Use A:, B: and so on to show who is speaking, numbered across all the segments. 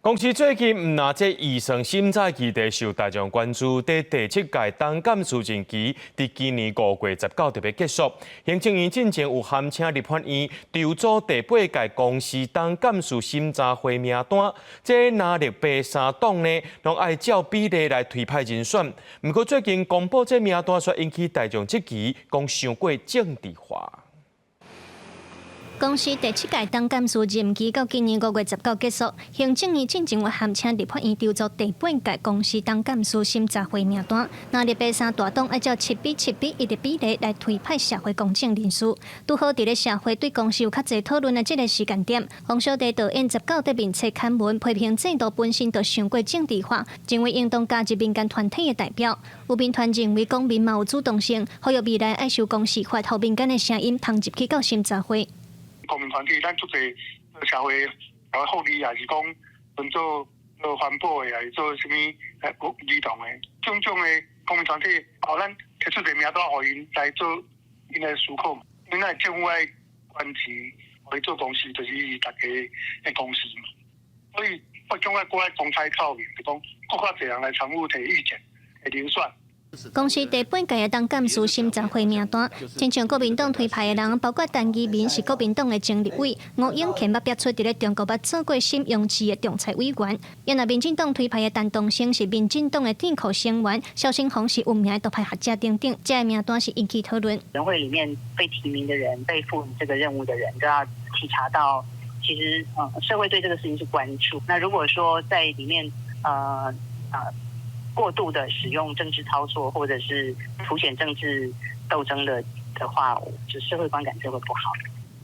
A: 公視最近毋但這預算審查議題受大眾關注，佇第七屆董監事任期佇今年5月19就欲結束。行政院進前有函請立法院籌組第八屆公視董監事審查會名單，這藍綠白三黨呢，攏愛照比例來推派人選。毋過最近公布這名單，卻引起大眾質疑，講傷過政治化。
B: 公視第七屆董監事任期到今年5月19結束，行政院進前有函請立法院籌組第八屆公視董監事審查會名單，藍綠白三大黨愛照7比7比1的比例來推派社會公正人士。拄好佇咧社會對公視有較濟討論的這个時間點，黃小弟導演十九佇面冊刊文批評制度本身就傷過政治化，認為應當加入民間團體的代表。有民團認為公民嘛有主動性，呼籲未來愛修公視法，予民間的聲音通入去到審查會。
C: 公民團體，咱足濟社會社會福利，也是講，分做做環保的，也是做啥物兒童的，種種的公民團體，予咱提出一个名單，予𪜶來做𪜶的思考嘛。因為政府愛捐錢，予伊做公視，就是大家的公視嘛。所以我感覺閣愛公開透明，就講閣較濟人來參與提意見、提人選。
B: 公視第八屆的董監事審查會名單，親像國民黨推派的人，包括陳其明是國民黨的前立委，吳永乾捌表出佇咧中國捌做過沈陽市的仲裁委員。啊若民進黨推派的陳東升是民進黨的智庫成員，蕭勝宏是有名的獨派學者等等，這个名單是引起討論。
D: 委員會裡面被提名的人，被賦予這個任務的人，都要體察到，其實，社會對這個事情是關注。那如果說在裡面，過度的使用政治操作，或者是凸顯政治鬥爭的話，就社會觀感就會不好。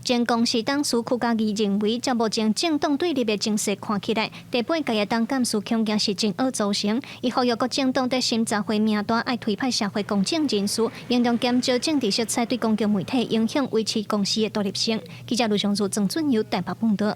B: 前公視董事屈家儀認為，照目前政黨對立的情勢看起來，第八屆的董監事恐驚是真惡組成。伊呼籲各政黨佇審查會名單愛推派社會公正人士，應當減少政治色彩對公共媒體影響，維持公視的獨立性。記者盧尚如、鄭俊友台北報導。